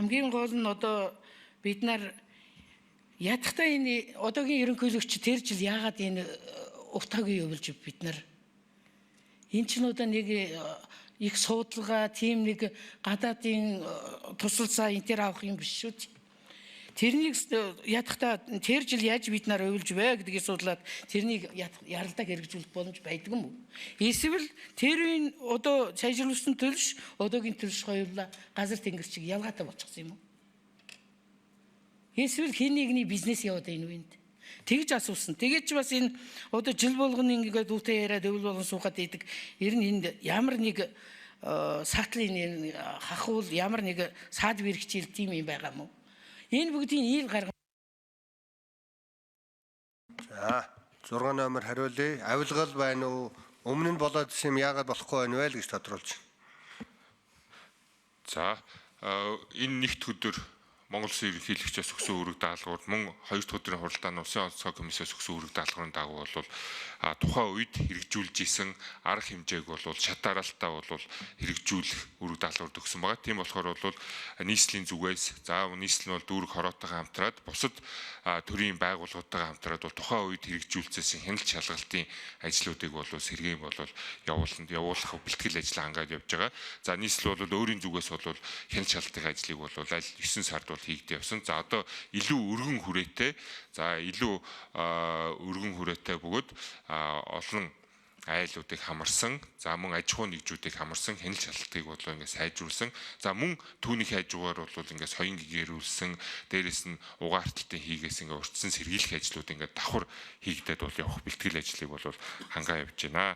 Хамгийн гол нь одоо бид нар ядахтаа энэ одоогийн ерөнхийлөгч тэр жил яагаад энэ утаагүй явуулж бид нар энэ ч одоо нэг их суудалгаа, тийм нэг гадаадын тусалцаа энэ төр авах юм биш шүү дээ. Тэрнийг ядахтаа тэр жил яаж бид нар уйлж вэ гэдгийг судлаад тэрнийг яралдаг хэрэгжүүлэх боломж байдаг юм уу? Эсвэл тэр үеийн одоо сайжруулсан төлш, одоогийн төлш хоёулаа газар тэнгэр чиг ялгаатай болчихсон юм уу? Эсвэл хин нэгний бизнес яваад байна уу энд? Тэгж асуусан. Тэгээд ч бас энэ одоо жил болгоно ингээд үүтэй яриад өвөл болгон суухад идэг. Ер нь энд ямар нэг сатлын хахуул, ямар нэг саад бэрхшээл тийм юм байгаа мó? Энэ бүгдийг ил гаргах. За, 6 номер хариулъя. Авилгал байна уу? Өмнө нь болоод исэн юм яагаад болохгүй байна вэ л гэж тодруулж. За, энэ нэгд өдөр Монгол Улсын ерөнхийлөгчөөс өгсөн үүрэг даалгавар, мөн хоёр дахь өдрийн хуралдаанд Улсын онцгой комиссиос өгсөн үүрэг даалгаврын дагуу бол тухайн үед хэрэгжүүлж исэн арга хэмжээг бол шат дараалтаа бол хэрэгжүүлэх үүрэг даалгавар өгсөн байгаа. Тийм болохоор бол нийслэлийн зүгээс, за, нийслэл нь бол дүүрэг хороотойгоо хамтраад, бусад төрийн байгууллагуудтайгаа хамтраад бол тухайн үед хэрэгжүүлсэн хяналт шалгалтын ажлуудыг бол сэргээн бол явуулна явуулах бэлтгэл ажил хангаад явж байгаа. За, нийслэл бол өөрийн зүгээс бол хяналт шалгалтын ажлыг бол аль 9 сард бол хийгдээ явсан. За, одоо илүү өргөн хүрээтэй, за, илүү өргөн хүрээтэй бөгөөд олон айлуудыг хамарсан, за, мөн аж ахуйн нэгжүүдийг хамарсан хяналт шалгалтыг бол ингээд сайжруулсан. За, мөн түүнийхээ хажуугаар бол ингээд соён гэгэрүүлсэн, дээрэс нь угаарталтын хийгээс ингээд урьдчилан сэргийлэх ажлууд ингээд давхар хийгдээд бол явах бэлтгэл ажлыг бол хангаа явж байна.